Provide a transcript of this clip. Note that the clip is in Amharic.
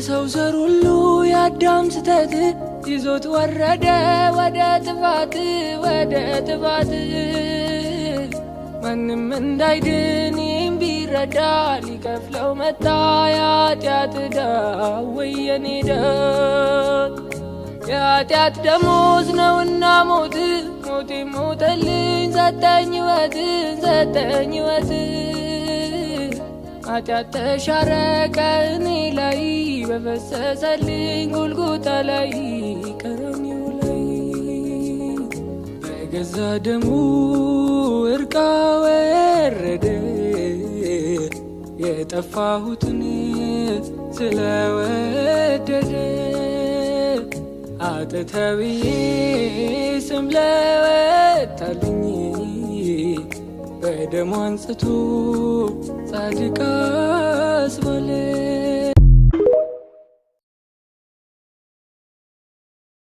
ሰው ዘር ሁሉ የአዳም ስተት ይዞት ወረደ ወደ ጥፋት፣ ወደ ጥፋት። ማንም እንዳይድን ይህም ቢረዳ ሊከፍለው መጣ የኃጢአት ዕዳ። ወየኔ ዕዳ! የኃጢአት ደሞዝ ነውና ሞት፣ ሞቴ ሞተልኝ፣ ሰጠኝ ሕይወትን፣ ሰጠኝ ሕይወትን። ኃጢአት ተሻረ ከእኔ ላይ በፈሰሰልኝ ጎልጎታ ላይ፣ ቀራንዮ ላይ። በገዛ ደሙ እርቃ ወረደ፣ የጠፋሁትን ስለወደደ። አጥተብዬ ስም ለወጣልኝ በደሙ አንጽቶ ጻድቅ አስባለኝ።